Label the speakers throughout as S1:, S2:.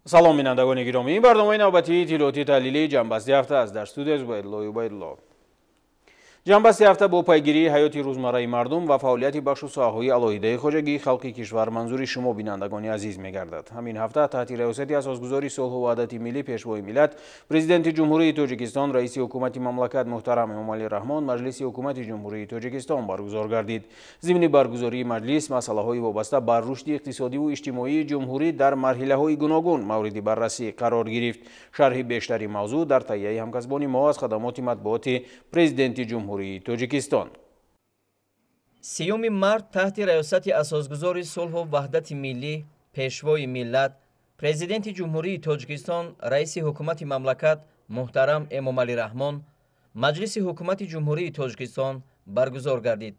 S1: Салом, бинандагони гиромӣ. Ин барномаи навбатии иттилоотии таҳлилии «Ҷамъбасти ҳафта» аст. Дар студия Зубайдулло Убайдулло. «Ҷамъбасти ҳафта» бо пайгирии ҳаёти рӯзмарраи мардум ва фаъолияти бахшу соҳаҳои алоҳидаи хоҷагии халқи кишвар манзури шумо, бинандагони азиз, мегардад. Ҳамин ҳафта таҳти раёсати асосгузори сулҳу ваҳдати миллӣ, Пешвои миллат, Президенти Ҷумҳурии Тоҷикистон, Раиси Ҳукумати мамлакат муҳтарам Эмомалӣ Раҳмон Маҷлиси Ҳукумати Ҷумҳурии Тоҷикистон баргузор гардид. Зимни баргузории маҷлис масъалаҳои вобаста ба рушди иқтисодиву иҷтимоии ҷумҳурӣ дар марҳилаҳои гуногун мавриди баррасӣ қарор гирифт. Шарҳи бештари мавзӯъ дар таҳияи ҳамкасбони мо аз хадамоти матбуоти Президенти Ҷумҳурии Тоҷикистон.
S2: 30-юми март таҳти раёсати асосгузори сулҳу ваҳдати миллӣ, Пешвои миллат, Президенти Ҷумҳурии Тоҷикистон, Раиси Ҳукумати мамлакат муҳтарам Эмомалӣ Раҳмон Маҷлиси Ҳукумати Ҷумҳурии Тоҷикистон баргузор гардид.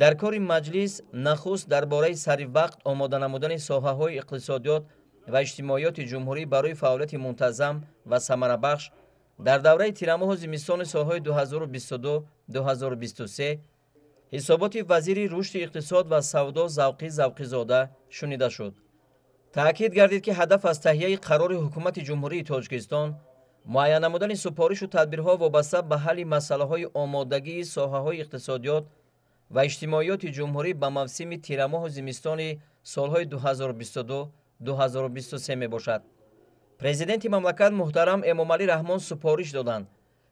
S2: Дар кори маҷлис нахуст дар бораи сари вақт омода намудани соҳаҳои иқтисодиёт ва иҷтимоиёти ҷумҳурӣ барои фаъолияти мунтазам ва самарабахш дар давраи тирамоҳу зимистони солҳои 2022-2023 ҳисоботи вазири рушди иқтисод ва савдо Завқӣ Завқизода шунида шуд. Таъкид гардид, ки ҳадаф аз таҳияи қарори Ҳукумати Ҷумҳурии Тоҷикистон муайян намудани супоришу тадбирҳо вобаста ба ҳалли масъалаҳои омодагии соҳаҳои иқтисодиёт ва иҷтимоиёти ҷумҳурӣ ба мавсими тирамоҳу зимистони солҳои 2022-2023 мебошад. Президенти мамлакат муҳтарам Эмомалӣ Раҳмон супориш доданд,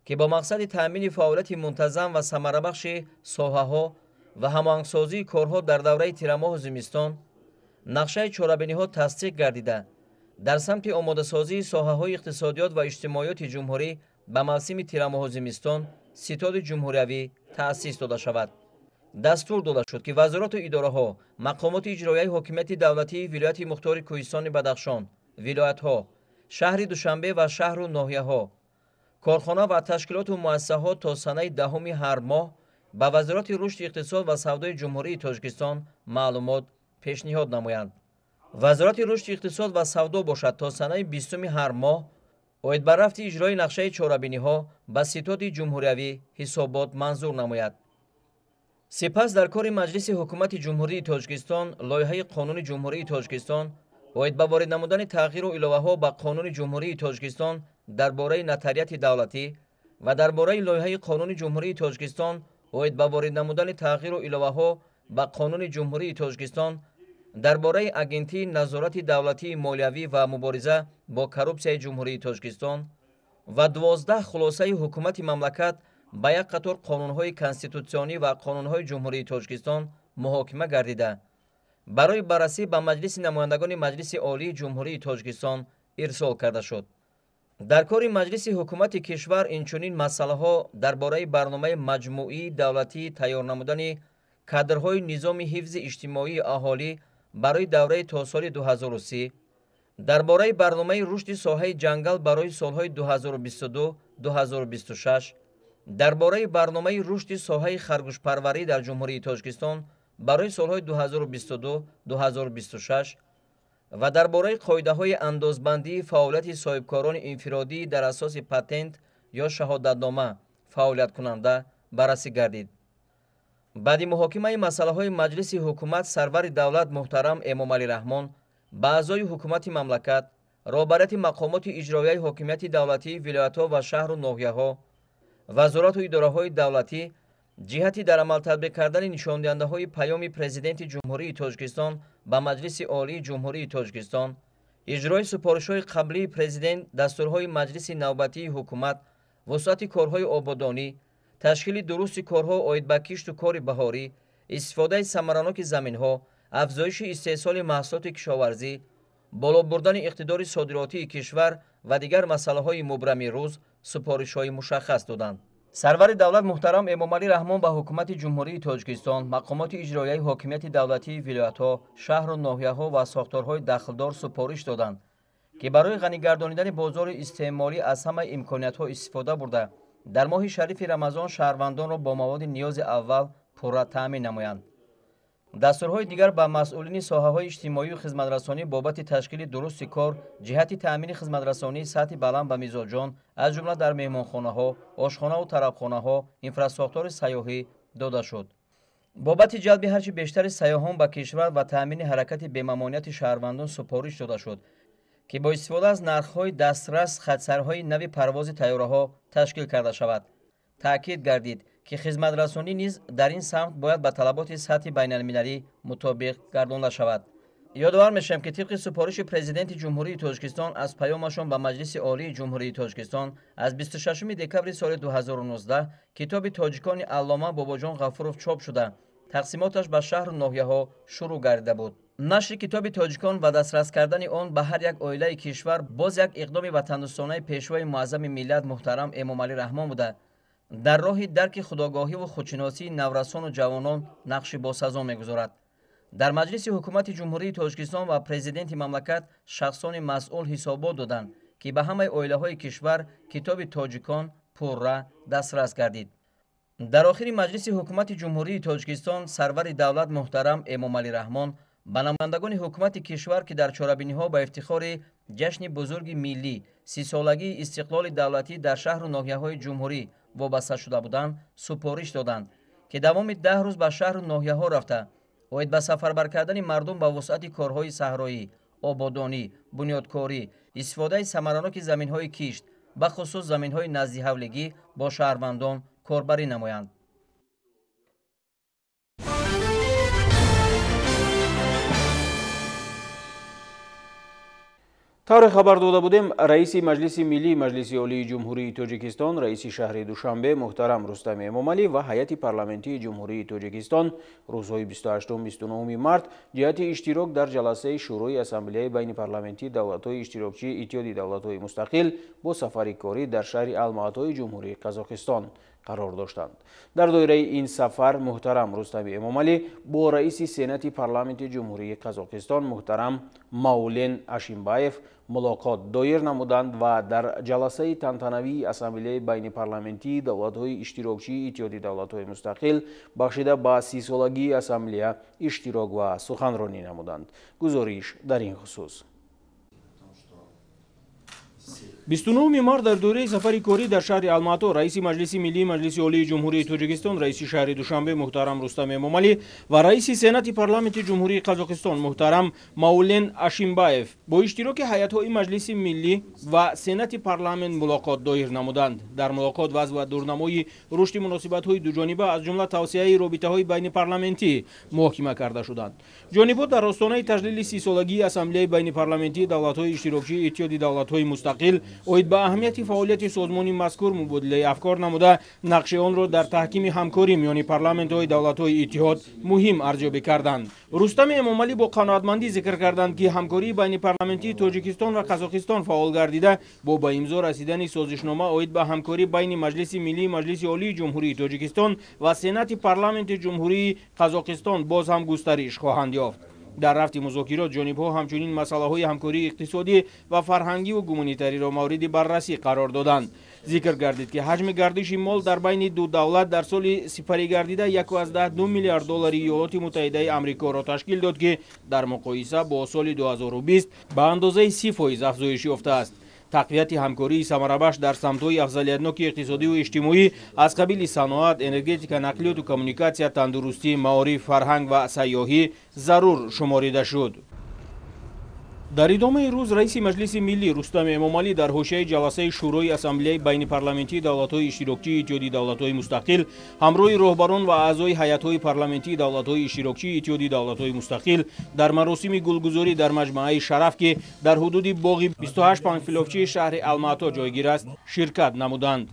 S2: ки бо мақсади таъмини фаъолияти мунтазам ва самарабахши соҳаҳо ва ҳамоҳангсозии корҳо дар давраи тирамоҳу зимистон нақшаи чорабиниҳо тасдиқ гардида, дар самти омодасозии соҳаҳои иқтисодиёт ва иҷтимоиёти ҷумҳурӣ ба мавсими тирамоҳу зимистон Ситоди ҷумҳуриявӣ таъсис дода шавад. Дастур дода шуд, ки вазорату идораҳо, мақомоти иҷроияи ҳокимияти давлатии Вилояти Мухтори Кӯҳистони Бадахшон, вилоятҳо, шаҳри Душанбе ва шаҳру ноҳияҳо, корхона ва ташкилоту муассисаҳо то санаи 10-уми ҳар моҳ ба Вазорати рушди иқтисод ва савдои Ҷумҳурии Тоҷикистон маълумот пешниҳод намоянд. Вазорати рушди иқтисод ва савдо бошад, то санаи 20-уми ҳар моҳ оид ба рафти иҷрои нақшаи чорабиниҳо ба Ситоди ҷумҳуриявӣ ҳисобот манзур намояд. Сипас дар кори Маҷлиси Ҳукумати Ҷумҳурии Тоҷикистон лоиҳаи Қонуни Ҷумҳурии Тоҷикистон оид ба ворид намудани тағйиру иловаҳо ба Қонуни Ҷумҳурии Тоҷикистон дар бораи нотариати давлатӣ ва дар бораи лоиҳаи Қонуни Ҷумҳурии Тоҷикистон оид ба ворид намудани тағйиру иловаҳо ба Қонуни Ҷумҳурии Тоҷикистон дар бораи Агентии назорати давлатии молиявӣ ва мубориза бо коррупсияи Ҷумҳурии Тоҷикистон ва 12 хулосаи ҳукумати мамлакат ба як қатор қонунҳои конститутсионӣ ва қонунҳои Ҷумҳурии Тоҷикистон муҳокима гардида, барои баррасӣ ба Маҷлиси намояндагони Маҷлиси Олии Ҷумҳурии Тоҷикистон ирсол карда шуд. Дар кори Маҷлиси Ҳукумати кишвар инчунин масъалаҳо дар бораи барномаи маҷмӯии давлатии тайёр намудани кадрҳои низоми ҳифзи иҷтимоии аҳолӣ барои давраи то соли 2030, дар бораи барномаи рушди соҳаи ҷангал барои солҳои 2022-2026, дар бораи барномаи рушди соҳаи харгӯшпарварӣ дар Ҷумҳурии Тоҷикистон барои солҳои 2022-2026 ва дар бораи қоидаҳои андозбандии фаъолияти соҳибкорони инфиродӣ дар асоси патент ё шаҳодатнома фаъолияткунанда баррасӣ гардид. Баъди муҳокимаи масъалаҳои Маҷлиси Ҳукумат сарвари давлат муҳтарам Эмомалӣ Раҳмон ба аъзои ҳукумати мамлакат, роҳбарияти мақомоти иҷроияи ҳокимияти давлатии вилоятҳо ва шаҳру ноҳияҳо, вазорату идораҳои давлатӣ ҷиҳати дар амал татбиқ кардани нишондиҳандаҳои Паёми Президенти Ҷумҳурии Тоҷикистон ба Маҷлиси Олии Ҷумҳурии Тоҷикистон, иҷрои супоришҳои қаблии Президент, дастурҳои Маҷлиси навбатии ҳукумат, вусъати корҳои ободонӣ, ташкили дурусти корҳо оид ба кишту кори баҳорӣ, истифодаи самараноки заминҳо, афзоиши истеҳсоли маҳсулоти кишоварзӣ, боло бурдани иқтидори содиротии кишвар ва дигар масъалаҳои мубрами рӯз супоришҳои мушаххас доданд. Сарвари давлат муҳтарам Эмомалӣ Раҳмон ба Ҳукумати Ҷумҳурии Тоҷикистон, мақомоти иҷроияи ҳокимияти давлатии вилоятҳо, шаҳру ноҳияҳо ва сохторҳои дахлдор супориш доданд, ки барои ғанигардонидани бозори истеъмолӣ аз ҳамаи имкониятҳо истифода бурда, дар моҳи шарифи Рамазон шаҳрвандонро бо маводи ниёзи аввал пурра таъмин намоянд. Дастурҳои дигар ба масъулини соҳаҳои иҷтимоию хизматрасонӣ бобати ташкили дурусти кор ҷиҳати таъмини хизматрасонии сатҳи баланд ба мизоҷон, аз ҷумла дар меҳмонхонаҳо, ошхонаву тарабхонаҳо, инфрасохтори сайёҳӣ дода шуд. Бобати ҷалби ҳарчи бештари сайёҳон ба кишвар ва таъмини ҳаракати бемамониати шаҳрвандон супориш дода шуд, ки бо истифода аз нархҳои дастрас хатсайрҳои нави парвози тайёраҳо ташкил карда шавад. Таъкид гардид, ки хизматрасонӣ низ дар ин самт бояд ба талаботи сатҳи байналмилалӣ мутобиқ гардонда шавад. Ёдовар мешавем, ки тибқи супориши Президенти Ҷумҳурии Тоҷикистон аз паёмашон ба Маҷлиси Олии Ҷумҳурии Тоҷикистон аз 26 декабри соли 2019 китоби тоҷикони аллома Бобоҷон Ғафуров чоп шуда, тақсимоташ ба шаҳру ноҳияҳо шурӯъ гардида буд. Нашри китоби тоҷикон ва дастрас кардани он ба ҳар як оилаи кишвар боз як иқдоми ватандӯстонаи пешвои муаззами миллат муҳтарам Эмомалӣ Раҳмон буда, дар роҳи дарки худогоҳиву худшиносии наврасону ҷавонон нақши босазо мегузорад. Дар Маҷлиси Ҳукумати Ҷумҳурии Тоҷикистон ва Президенти мамлакат шахсони масъул ҳисобот доданд, ки ба ҳамаи оилаҳои кишвар китоби тоҷикон пурра дастрас гардид. Дар охири Маҷлиси Ҳукумати Ҷумҳурии Тоҷикистон сарвари давлат муҳтарам Эмомалӣ Раҳмон ба намояндагони ҳукумати кишвар, ки дар чорабиниҳо ба ифтихори ҷашни бузурги миллӣ 30-солагии истиқлоли давлатӣ дар шаҳру ноҳияҳои ҷумҳурӣ вобаста шуда буданд, супориш доданд, ки давоми 10 рӯз ба шаҳру ноҳияҳо рафта, оид ба сафарбар кардани мардум ба вусъати корҳои саҳроӣ, ободонӣ, бунёдкорӣ, истифодаи самараноки заминҳои кишт, бахусус заминҳои наздиҳавлигӣ бо шаҳрвандон корбарӣ намоянд.
S1: Тавре хабар дода будем, раиси Маҷлиси Миллии Маҷлиси Олии Ҷумҳурии Тоҷикистон, раиси шаҳри Душанбе муҳтарам Рустами Эмомалӣ ва ҳайати парламентии Ҷумҳурии Тоҷикистон рӯзҳои 28-29 март ҷиҳати иштирок дар ҷаласаи Шӯрои Ассамблеяи байнипарламентии давлатҳои иштирокчии Иттиҳоди давлатҳои мустақил бо сафари корӣ дар шаҳри Алмаатои Ҷумҳурии Қазоқистон қарор доштанд. Дар доираи ин сафар муҳтарам Рустами Эмомалӣ бо раиси Сенати парламенти Ҷумҳурии Қазоқистон муҳтарам Маулен Ашимбаев мулоқот доир намуданд ва дар ҷаласаи тантанавии Ассамблеяи байнипарламентии давлатҳои иштирокчии Иттиҳоди давлатҳои мустақил бахшида ба 30-солагии ассамблея иштирок ва суханронӣ намуданд. Гузориш дар ин хусус. 29 март дар доираи сафари корӣ дар шаҳри Алмато раиси Маҷлиси Миллии Маҷлиси Олии Ҷумҳурии Тоҷикистон, раиси шаҳри Душанбе муҳтарам Рустам Эмомалӣ ва раиси Сенати парламенти Ҷумҳурии Қазоқистон муҳтарам Маулен Ашимбаев бо иштироки ҳайатҳои Маҷлиси Миллӣ ва Сенати парламент мулоқот доир намуданд. Дар мулоқот вазъ ва дурнамои рушди муносибатҳои дуҷониба аз ҷумла тавсеаи робитаҳои байнипарламентӣ муҳокима карда шуданд. Ҷонибҳо дар остонаи таҷлили 30-солагии Ассамблеяи байнипарламентии давлатҳои иштирокчии Иттиҳоди давлатҳои мустақил оид ба аҳамияти фаъолияти созмони мазкур мубодилаи афкор намуда, нақши онро дар таҳкими ҳамкорӣ миёни парламентҳои давлатҳои иттиҳод муҳим арзёбӣ карданд. Рустами Эмомалӣ бо қаноатмандӣ зикр карданд, ки ҳамкории байнипарламентии Тоҷикистон ва Қазоқистон фаъол гардида, бо ба имзо расидани созишнома оид ба ҳамкорӣ байни Маҷлиси Миллии Маҷлиси Олии Ҷумҳурии Тоҷикистон ва Сенати парламенти Ҷумҳурии Қазоқистон боз ҳам густариш хоҳанд ёфт. Дар рафти музокирот ҷонибҳо ҳамчунин масъалаҳои ҳамкории иқтисодӣ ва фарҳангиву гуманитариро мавриди баррасӣ қарор доданд. Зикр гардид, ки ҳаҷми гардиши мол дар байни ду давлат дар соли сипаригардида 1,2 миллиард доллари Иёлоти Муттаҳидаи Амрикоро ташкил дод, ки дар муқоиса бо соли 2020 ба андозаи 30% афзоиш ёфтааст. Тақвияти ҳамкории самарабахш дар самтҳои афзалиятноки иқтисодиву иҷтимоӣ аз қабили саноат, энергетика, нақлиёту коммуникатсия, тандурустӣ, маориф, фарҳанг ва сайёҳӣ зарур шуморида шуд. Дар идомаи рӯз раиси Маҷлиси Миллӣ Рустами Эмомалӣ дар ҳошияи ҷаласаи Шӯрои Ассамблеяи байнипарламентии давлатҳои иштирокчии Иттиҳоди давлатҳои мустақил ҳамроҳи роҳбарон ва аъзои ҳайатҳои парламентии давлатҳои иштирокчии Иттиҳоди давлатҳои мустақил дар маросими гулгузорӣ дар маҷмӯаи Шараф, ки дар ҳудуди боғи 28 панфиловчии шаҳри Алмато ҷойгир аст, ширкат намуданд.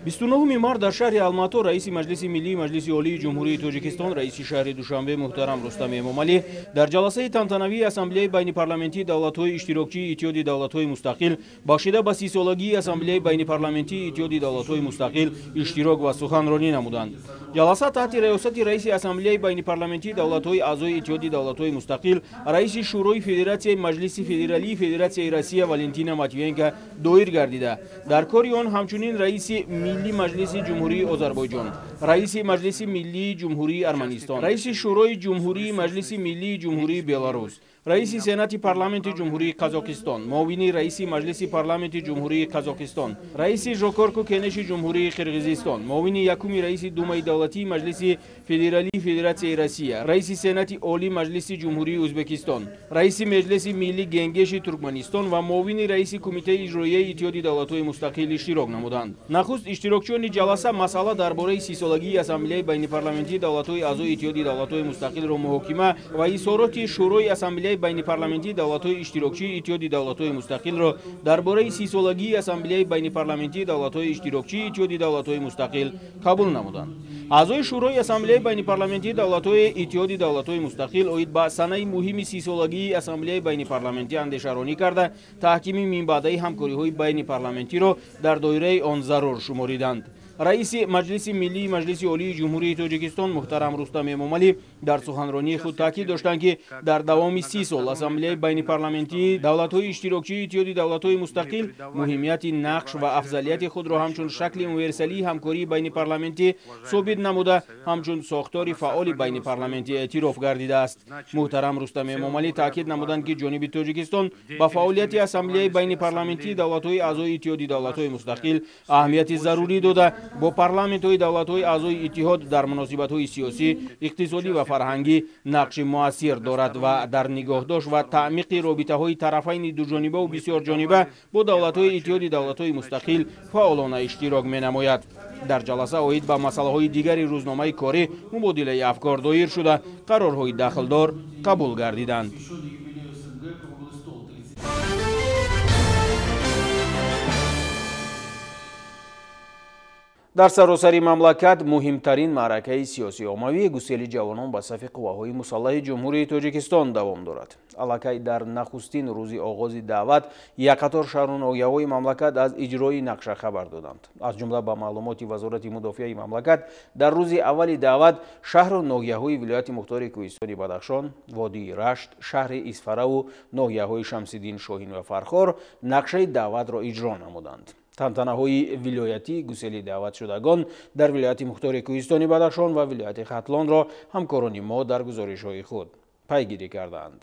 S1: 29 март дар шаҳри Алмато раиси Маҷлиси Миллии Маҷлиси Олии Ҷумҳурии Тоҷикистон, раиси шаҳри Душанбе муҳтарам Рустами Эмомалӣ дар ҷаласаи тантанавии Ассамблеяи байнипарламентии давлатҳои иштирокчии Иттиҳоди давлатҳои мустақил бахшида ба 30-солагии Ассамблеяи байнипарламентии Иттиҳоди давлатҳои мустақил иштирок ва суханронӣ намуданд. Ҷаласа таҳти раёсати раиси Ассамблеяи байнипарламентии давлатҳои аъзои Иттиҳоди давлатҳои мустақил, раиси Шӯрои Федератсияи Маҷлиси Федералии Федератсияи Россия Валентина Матвиенко доир гардида. Дар кори он ҳамчунин раиси Милли Маҷлиси Ҷумҳурии Озарбойҷон, раиси Маҷлиси Миллии Ҷумҳурии Арманистон, раиси Шӯрои Ҷумҳурии Маҷлиси Миллии Ҷумҳурии Беларус, Раиси Сенати Парламенти Ҷумҳурии Қазоқистон, муовини раиси Маҷлиси Парламенти Ҷумҳурии Қазоқистон, раиси Жогорку Кенеши Ҷумҳурии Қирғизистон, муовини якуми раиси Думаи давлатии Маҷлиси Федералии Федератсияи Россия, раиси Сенати Олии Маҷлиси Ҷумҳурии Ӯзбекистон, раиси Меҷлиси Миллии Генгеши Туркманистон ва муовини раиси Кумитаи иҷроияи Иттиҳоди давлатҳои мустақил иштирок намуданд. Нахуст иштирокчиёни ҷаласа масъала дар бораи 30-солагии Ассамблеяи байнипарламентии давлатҳои аъзои Иттиҳоди давлатҳои мустақилро муҳокима ва изҳороти Шӯрои Ассамблеяи байнипарламентии давлатҳои иштирокчии Иттиҳоди давлатҳои мустақилро дар бораи 30-солагии Ассамблеяи байнипарламентии давлатҳои иштирокчии Иттиҳоди давлатҳои мустақил қабул намуданд. Аъзои Шӯрои Ассамблеяи байнипарламентии давлатҳои Иттиҳоди давлатҳои мустақил оид ба санаи муҳими 30-солагии Ассамблеяи байнипарламентӣ андешаронӣ карда, таҳкими минбаъдаи ҳамкориҳои байнипарламентиро дар доираи он зарур шумориданд. Раиси Маҷлиси Миллии Маҷлиси Олии Ҷумҳурии Тоҷикистон муҳтарам Рустам Эмомалӣ дар суханронии худ таъкид доштанд, ки дар давоми 30 сол Ассамблеяи байнипарламентии давлатҳои иштирокчии Иттиҳоди давлатҳои мустақил муҳимияти нақш ва афзалияти худро ҳамчун шакли универсалии ҳамкории байнипарламентӣ собит намуда, ҳамчун сохтори фаъоли байнипарламентӣ эътироф гардидааст. Муҳтарам Рустам Эмомалӣ таъкид намуданд, ки ҷониби Тоҷикистон ба фаъолияти Ассамблеяи байнипарламентии давлатҳои аъзои Иттиҳоди давлатҳои мустақил аҳамияти зарурӣ дода, бо парламентҳои давлатҳои аъзои иттиҳод дар муносибатҳои сиёсӣ, иқтисодӣ ва фарҳангӣ нақши муассир дорад ва дар нигоҳдошт ва таъмиқи робитаҳои тарафайни дуҷонибаву бисёрҷониба бо давлатҳои Иттиҳоди давлатҳои мустақил фаъолона иштирок менамояд. Дар ҷаласа оид ба масъалаҳои дигари рӯзномаи корӣ мубодилаи афкор доир шуда, қарорҳои дахлдор қабул гардиданд. Дар саросари мамлакат муҳимтарин маъракаи сиёсии оммавӣ гусели ҷавонон ба сафи қувваҳои мусаллаҳи Ҷумҳурии Тоҷикистон давом дорад. Аллакай дар нахустин рӯзи оғози даъват як қатор шаҳру ноҳияҳои мамлакат аз иҷрои нақша хабар доданд. Аз ҷумла ба маълумоти Вазорати мудофиаи мамлакат дар рӯзи аввали даъват шаҳру ноҳияҳои вилояти мухтори Кӯҳистони Бадахшон, водии Рашт, шаҳри Исфараву ноҳияҳои Шамсиддин Шоҳин ва Фархор нақшаи даъватро иҷро намуданд. Тантанаҳои вилоятӣ гусели даъватшудагон дар вилояти мухтори Кӯҳистони Бадахшон ва вилояти Хатлонро ҳамкорони мо дар гузоришҳои худ пайгирӣ карданд.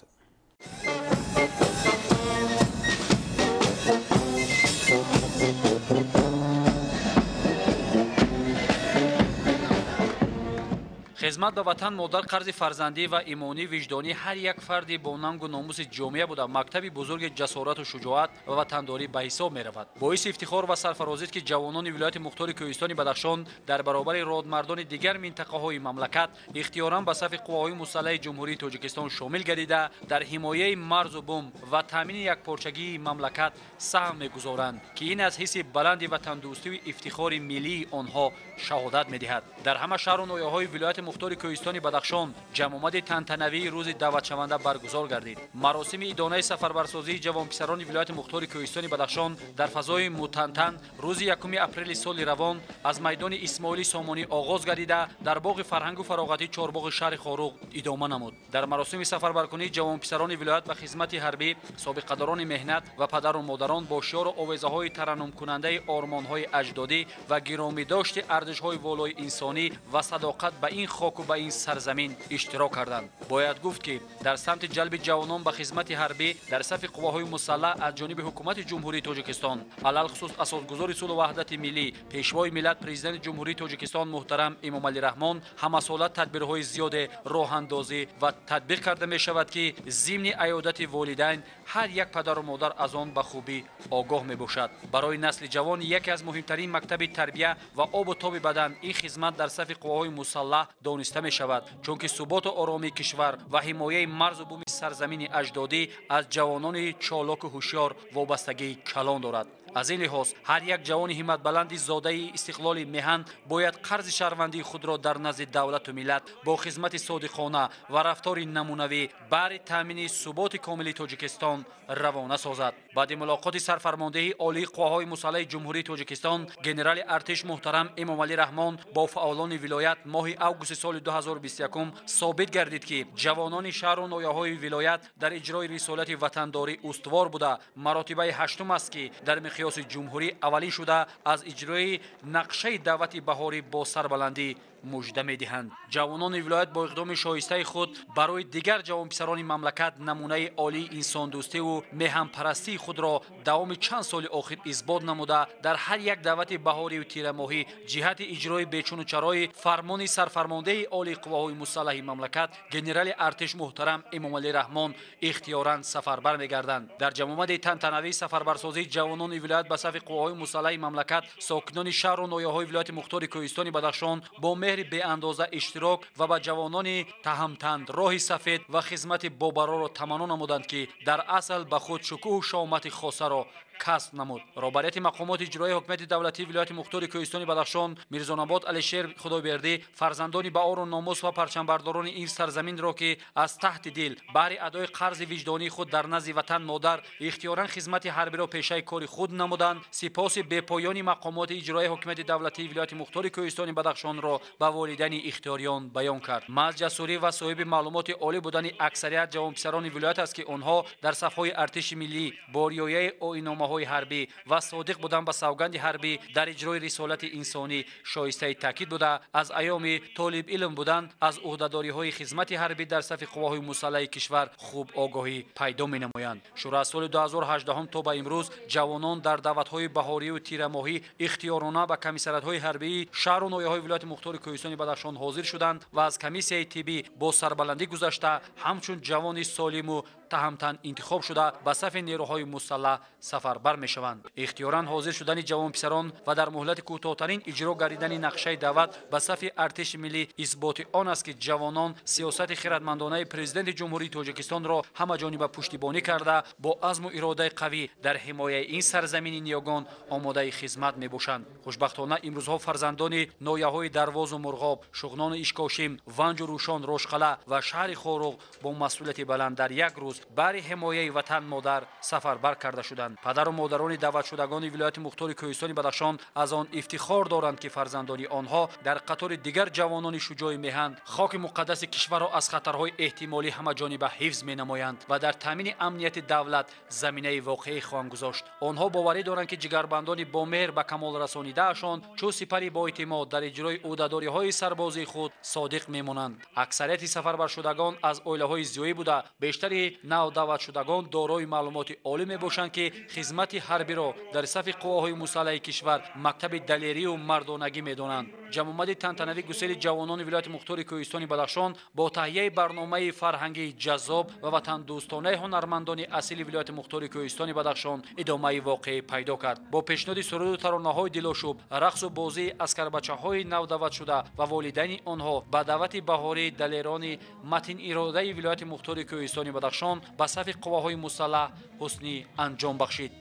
S3: Хизмат ба ватан модар қарзи фарзандӣ ва имонӣ виҷдонӣ ҳар як фарди бо нангу номуси ҷомеа буда, мактаби бузурги ҷасорату шуҷоат ва ватандорӣ ба ҳисоб меравад. Боиси ифтихор ва сарфарозист, ки ҷавонони вилояти мухтори Кӯҳистони Бадахшон дар баробари родмардони дигар минтақаҳои мамлакат ихтиёран ба сафи қувваҳои мусаллаҳи Ҷумҳурии Тоҷикистон шомил гардида, дар ҳимояи марзу бум ва таъмини якпорчагии мамлакат саҳм мегузоранд, ки ин аз ҳисси баланди ватандӯстию ифтихори миллии онҳо шаҳодат медиҳад. Дар ҳама шаҳру ноҳияҳои вилояти мухтори Кӯҳистони Бадахшон ҷамъомади тантанавии рӯзи даъватшаванда баргузор гардид. Маросими идонаи сафарбарсозии ҷавонписарони вилояти мухтори Кӯҳистони Бадахшон дар фазои мутантан рӯзи 1 апрели соли равон аз майдони Исмоили Сомонӣ оғоз гардида, дар боғи фарҳангу фароғатӣ Чорбоғи шаҳри Хоруғ идома намуд. Дар маросими сафарбаркунии ҷавонписарони вилоят ба хизмати ҳарбӣ, собиқадорони меҳнат ва падару модарон бо шиору овезаҳои тараннумкунандаи ормонҳои аҷдодӣ ва гиромидошти арзишҳои волои инсонӣ ва садоқат ба ин хоку ба ин сарзамин иштирок карданд. Бояд гуфт, ки дар самти ҷалби ҷавонон ба хизмати ҳарбӣ дар сафи қувваҳои мусаллаҳ аз ҷониби ҳукумати Ҷумҳурии Тоҷикистон, алалхусус асосгузори сулҳу ваҳдати миллӣ, пешвои миллат, президенти Ҷумҳурии Тоҷикистон муҳтарам Эмомалӣ Раҳмон ҳамасола тадбирҳои зиёде роҳандозӣ ва татбиқ карда мешавад, ки зимни аёдати волидайн ҳар як падару модар аз он ба хубӣ огоҳ мебошад. Барои насли ҷавон яке аз муҳимтарин мактаби тарбия ва обу тоби бадан ин хизмат дар сафи қувваҳои мусаллаҳ дониста мешавад, чунки суботу оромии кишвар ва ҳимояи марзу буми сарзамини аҷдодӣ аз ҷавонони чолоку ҳушёр вобастагии калон дорад. Аз ин лиҳоз ҳар як ҷавони ҳимматбаланди зодаи истиқлоли меҳан бояд қарзи шаҳрвандии худро дар назди давлату миллат бо хизмати содиқона ва рафтори намунавӣ баҳри таъмини суботи комили Тоҷикистон равона созад. Баъди мулоқоти сарфармондеҳи олии қувваҳои мусаллаҳи Ҷумҳурии Тоҷикистон генерали артиш муҳтарам Эмомалӣ Раҳмон бо фаъолони вилоят моҳи августи соли 2021 собит гардид, ки ҷавонони шаҳру ноҳияҳои вилоят дар иҷрои рисолати ватандорӣ устувор буда, маротибаи ҳаштум аст, ки дар миқёси ҷумҳурӣ аввалин шуда аз иҷрои нақшаи даъвати баҳорӣ бо сарбаландӣ мужда медиҳанд. Ҷавонони вилоят бо иқдоми шоистаи худ барои дигар ҷавонписарони мамлакат намунаи олии инсондӯстиву меҳанпарастии худро давоми чанд соли охир исбот намуда, дар ҳар як даъвати баҳорию тирамоҳӣ ҷиҳати иҷрои бечуну чарои фармони сарфармондеҳи олии қувваҳои мусаллаҳи мамлакат генерали артиш муҳтарам Эмомалӣ Раҳмон ихтиёран сафарбар мегарданд. Дар ҷамъомади тантанавии сафарбарсозии ҷавонони вилоят ба сафи қувваҳои мусаллаҳи мамлакат сокинони шаҳру ноҳияҳои вилояти мухтори Кӯҳистони Бадахшон бо меҳри беандоза иштирок ва ба ҷавонони таҳамтанд роҳи сафед ва хизмати бобарорро таманно намуданд, ки дар асл ба худ шукӯҳу шоомати хосаро касб намуд. Роҳбарияти мақомоти иҷроии ҳукумати давлатии вилояти мухтори Кӯҳистони Бадахшон Мирзонабод Алишер Худойбердӣ фарзандони баору номус ва парчамбардорони ин сарзаминро, ки аз таҳти дил баҳри адои қарзи виҷдонии худ дар назди ватан модар ихтиёран хизмати ҳарбиро пешаи кори худ намуданд, сипоси бепоёни мақомоти иҷроии ҳукумати давлатии вилояти мухтори Кӯҳистони Бадахшонро ба волидайни ихтиёриён баён кард. Маҳз ҷасурӣ ва соҳиби маълумоти олӣ будани аксарият ҷавонписарони вилоят аст, ки онҳо дар сафҳои артиши миллӣ бо риояи оинномаҳои ҳарбӣ ва содиқ будан ба савганди ҳарбӣ дар иҷрои рисолати инсонӣ шоистаи таъкид буда, аз айёми толибилм будан аз ӯҳдадориҳои хизмати ҳарбӣ дар сафи қувваҳои мусаллаҳи кишвар хуб огоҳӣ пайдо менамоянд. Шурӯъ аз соли 2018 то ба имрӯз ҷавонон дар даъватҳои баҳорию тирамоҳӣ ихтиёрона ба комиссариятҳои ҳарбии шаҳру ноҳияҳои вилояти мухтори Кӯҳистони Бадахшон ҳозир шуданд ва аз комиссияи тиббӣ бо сарбаландӣ гузашта ҳамчун ҷавони солиму таҳамтан интихоб шуда ба сафи нерӯҳои мусаллаҳ сафарбар мешаванд. Ихтиёран ҳозир шудани ҷавонписарон ва дар муҳлати кӯтоҳтарин иҷро гардидани нақшаи даъват ба сафи артиши миллӣ исботи он аст, ки ҷавонон сиёсати хиратмандонаи президенти Ҷумҳурии Тоҷикистонро ҳамаҷониба пуштибонӣ карда, бо азму иродаи қавӣ дар ҳимояи ин сарзамини ниёгон омодаи хизмат мебошанд. Хушбахтона имрӯзҳо фарзандони ноҳияҳои Дарвозу Мурғоб, Шуғнону Ишкошим, Ванҷу Рӯшон, Рошқала ва шаҳри Хоруғ бо масъулияти баланд дар як рӯз баҳри ҳимояи ватан модар сафарбар карда шуданд. Падару модарони даъватшудагони вилояти мухтори Кӯҳистони Бадахшон аз он ифтихор доранд, ки фарзандони онҳо дар қатори дигар ҷавонони шуҷои меҳан хоки муқаддаси кишварро аз хатарҳои эҳтимолӣ ҳамаҷониба ҳифз менамоянд ва дар таъмини амнияти давлат заминаи воқеӣ хоҳанд гузошт. Онҳо боварӣ доранд, ки ҷигарбандони бомеҳр ба камол расонидаашон чӯ сипари боэътимод дар иҷрои ӯҳдадориҳои сарбозии худ содиқ мемонанд. Аксарияти сафарбаршудагон аз оилаҳои зиёӣ буда, бештари навдаъватшудагон дорои маълумоти олӣ мебошанд, ки хизмати ҳарбиро дар сафи қувваҳои мусаллаҳи кишвар мактаби далерию мардонагӣ медонанд. Ҷамъомади тантанавии гусели ҷавонони вилояти мухтори Кӯҳистони Бадахшон бо таҳияи барномаи фарҳангии ҷаззоб ва ватандӯстонаи ҳунармандони асили вилояти мухтори Кӯҳистони Бадахшон идомаи воқеӣ пайдо кард. Бо пешниҳоди суруду таронаҳои дилошӯб, рақсу бозии аскарбачаҳои навдаъватшуда ва волидайни онҳо ба даъвати баҳории далерони матиниродаи вилояти мухтори Кӯҳистони Бадахшон ба сафи қувваҳои мусаллаҳ ҳусни анҷом бахшид.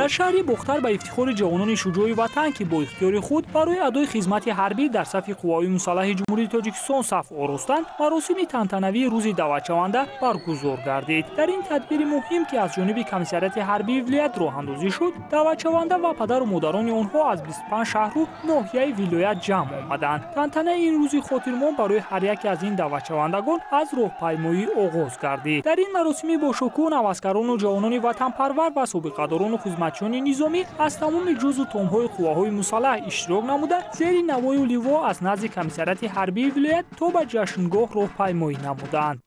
S4: Дар шаҳри Бохтар ба ифтихори ҷавонони шуҷои ватан, ки бо ихтиёри худ барои адои хизмати ҳарбӣ дар сафи қувваҳои мусаллаҳи Ҷумҳурии Тоҷикистон саф оростанд, маросими тантанавии рӯзи даъватшаванда баргузор гардид. Дар ин тадбири муҳим, ки аз ҷониби комиссариати ҳарбии вилоят роҳандозӣ шуд, даъватшаванда ва падару модарони онҳо аз 25 шаҳру ноҳияи вилоят ҷамъ омаданд. Тантанаи ин рӯзи хотирмон барои ҳар яке аз ин даъватшавандагон аз роҳпаймоӣ оғоз гардид. Дар ин маросими бошукӯҳ наваскарону ҷавонони ватанпарвар ва собиқадорону хизматчиёни низомӣ аз тамоми ҷузъу томҳои қувваҳои мусаллаҳ иштирок намуда, зери навою ливо аз назди комиссариати ҳарбии вилоят то ба ҷашнгоҳ роҳпаймоӣ намуданд.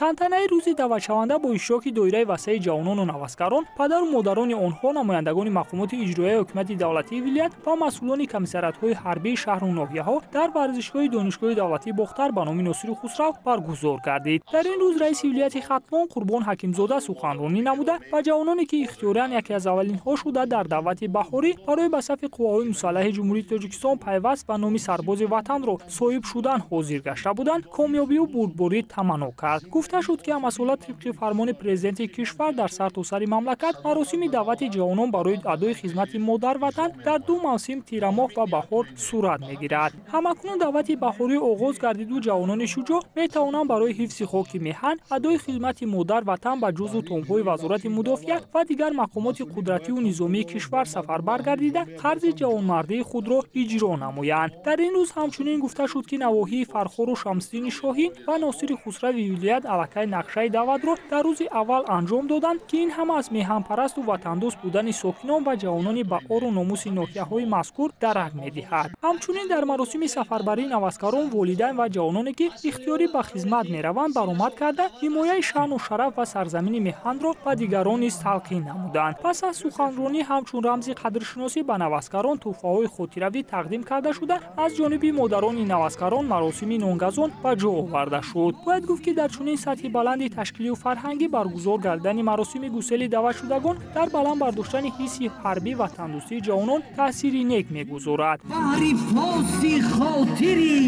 S4: Тантанаи рӯзи даъватшаванда бо иштироки доираи васеи ҷавонону наваскарон, падару модарони онҳо, намояндагони мақомоти иҷроияи ҳукумати давлатии вилоят ва масъулони комиссариатҳои ҳарбии шаҳру ноҳияҳо дар варзишгоҳи Донишгоҳи давлатии Бохтар ба номи Носири Хусрав баргузор гардид. Дар ин рӯз раиси вилояти Хатлон Қурбон Ҳакимзода суханронӣ намуда ба ҷавононе, ки ихтиёриян яке аз аввалинҳо шуда дар даъвати баҳорӣ барои ба сафи қувваҳои мусаллаҳи Ҷумҳурии Тоҷикистон пайваст ва номи сарбози ватанро соҳиб шудан ҳозир гашта буданд, комёбию бурдборӣ таманно кард. Гуфта Гуфта шуд, ки ҳамасола тибқи фармони президенти кишвар дар сартосари мамлакат маросими даъвати ҷавонон барои адои хизмати модар-ватан дар ду мавсим тирамоҳ ва баҳор сурат мегирад. Ҳамакнун даъвати баҳорӣ оғоз гардиду ҷавонони шуҷоъ метавонанд барои ҳифзи хоки меҳан, адои хизмати модар-ватан ба ҷузъу томҳои Вазорати мудофиа ва дигар мақомоти қудратию низомии кишвар сафарбар гардида, қарзи ҷавонмардии худро иҷро намоянд. Дар ин рӯз ҳамчунин гуфта шуд, ки навоҳии Фархору Шамсиддини Шоҳин ва Носири Хусрави вилоят аллакай нақшаи даъватро дар рӯзи аввал анҷом доданд, ки ин ҳама аз меҳанпарасту ватандӯст будани сокинон ва ҷавонони ба ору номуси ноҳияҳои мазкур дарак медиҳад. Ҳамчунин дар маросими сафарбарии наваскарон волидайн ва ҷавононе, ки ихтиёрӣ ба хизмат мераванд, баромад карда, ҳимояи шаъну шараф ва сарзамини меҳанро ба дигарон низ талқин намуданд. Пас аз суханронӣ ҳамчун рамзи қадршиносӣ ба наваскарон тӯҳфаҳои хотиравӣ тақдим карда шуда, аз ҷониби модарони наваскарон маросими нонгазон ба ҷо оварда шуд. Бояд гуфт, ки дар чунин сатҳи баланди ташкилию фарҳангӣ баргузор гардидани маросими гусели даъватшудагон дар баланд бардоштани ҳисси ҳарбӣ ватандӯстии ҷавонон таъсири нек мегузорад.
S5: Баҳри поси хотири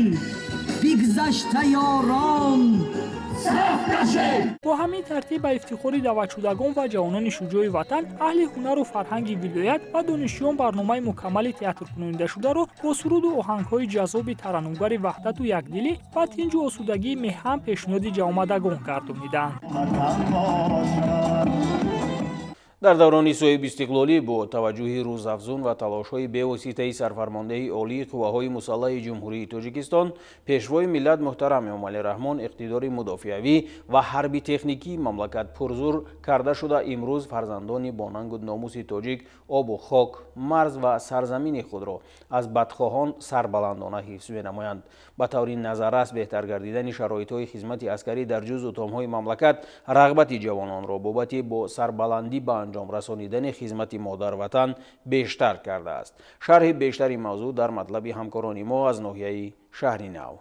S5: бигзашта ёрон
S4: Бо ҳамин тартиб ба ифтихори даъватшудагон ва ҷавонони шуҷои ватан, аҳли ҳунару фарҳанги вилоят ва донишҷӯён барномаи мукаммали театркунонидашударо бо суруду оҳангҳои ҷаззоби тараннумгари ваҳдату якдилӣ ва тинҷу осудагии меҳан пешниҳоди ҷавомадагон гардониданд.
S1: Дар даврони соҳибистиқлолӣ бо таваҷҷӯҳи рӯзафзун ва талошҳои бевоситаи сарфармондеҳи олии қувваҳои мусаллаҳи Ҷумҳурии Тоҷикистон, пешвои миллат муҳтарам Эмомалӣ Раҳмон иқтидори мудофиавӣ ва ҳарби-техникии мамлакат пурзур карда шуда, имрӯз фарзандони бонангу номуси тоҷик обу хок, марз ва сарзамини худро аз бадхоҳон сарбаландона ҳифз менамоянд. Ба таври назаррас беҳтар гардидани шароитҳои хизмати аскарӣ дар ҷузъу томҳои мамлакат рағбати ҷавононро бобати бо сарбаландӣ ба анҷом расонидани хизмати модар-ватан бештар кардааст. Шарҳи бештари мавзӯъ дар матлаби ҳамкорони мо аз ноҳияи Шаҳри Нав.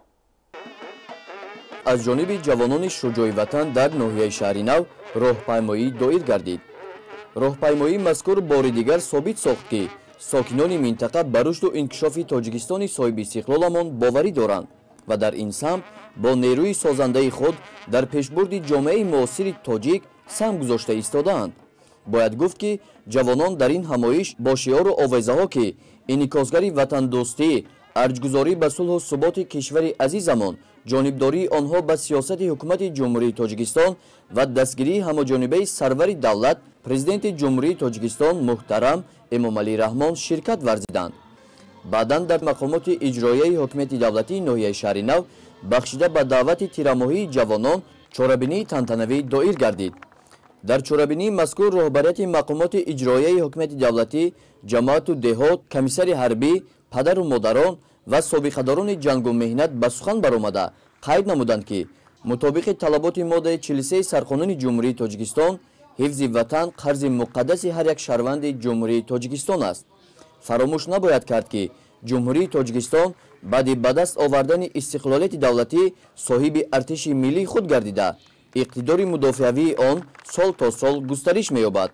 S6: Аз ҷониби ҷавонони шуҷои ватан дар ноҳияи Шаҳри Нав роҳпаймоӣ доир гардид. Роҳпаймоии мазкур бори дигар собит сохт, ки сокинони минтақа ба рушду инкишофи Тоҷикистони соҳибистиқлоламон боварӣ доранд ва дар ин самт бо нерӯи созандаи худ дар пешбурди ҷомеаи муосири тоҷик саҳм гузошта истодаанд. Бояд гуфт, ки ҷавонон дар ин ҳамоиш бо шиору овезаҳо, ки инъикосгари ватандӯстӣ, арҷгузорӣ ба сулҳу суботи кишвари азизамон, ҷонибдории онҳо ба сиёсати ҳукумати Ҷумҳурии Тоҷикистон ва дастгирии ҳамаҷонибаи сарвари давлат, президенти Ҷумҳурии Тоҷикистон муҳтарам Эмомалӣ Раҳмон ширкат варзиданд. Баъдан дар мақомоти иҷроияи ҳокимияти давлатии ноҳияи Шаҳри Нав бахшида ба даъвати тирамоҳии ҷавонон чорабинии тантанавӣ доир гардид. Дар чорабинии мазкур роҳбарияти мақомоти иҷроияи ҳокимияти давлатӣ, ҷамоату деҳот, комиссари ҳарбӣ, падару модарон ва собиқадорони ҷангу меҳнат ба сухан баромада қайд намуданд, ки мутобиқи талаботи моддаи 43 Сарқонуни Ҷумҳурии Тоҷикистон ҳифзи ватан қарзи муқаддаси ҳар як шаҳрванди Ҷумҳурии Тоҷикистон аст. Фаромӯш набояд кард, ки Ҷумҳурии Тоҷикистон баъди ба даст овардани истиқлолияти давлатӣ соҳиби артиши миллии худ гардида, иқтидори мудофиавии он сол то сол густариш меёбад.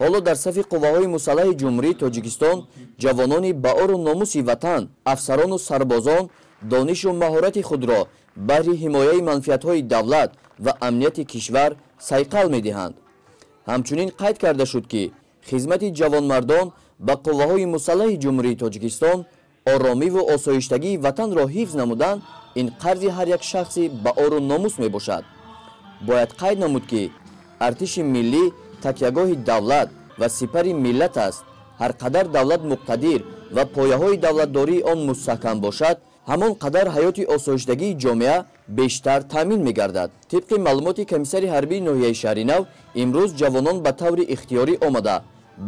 S6: Ҳоло дар сафи қувваҳои мусаллаҳи Ҷумҳурии Тоҷикистон ҷавонони ба ору номуси ватан, афсарону сарбозон донишу маҳорати худро баҳри ҳимояи манфиатҳои давлат ва амнияти кишвар сайқал медиҳанд. Ҳамчунин қайд карда шуд, ки хизмати ҷавонмардон ба қувваҳои мусаллаҳи Ҷумҳурии Тоҷикистон оромиву осоиштагии ватанро ҳифз намудан ин қарзи ҳар як шахси ба ору номус мебошад. Бояд қайд намуд, ки артиши миллӣ такягоҳи давлат ва сипари миллат аст. Ҳар қадар давлат муқтадир ва пояҳои давлатдории он мустаҳкам бошад, ҳамон қадар ҳаёти осоиштагии ҷомеа бештар таъмин мегардад. Тибқи маълумоти комиссари ҳарбии ноҳияи Шаҳри Нав, имрӯз ҷавонон ба таври ихтиёрӣ омада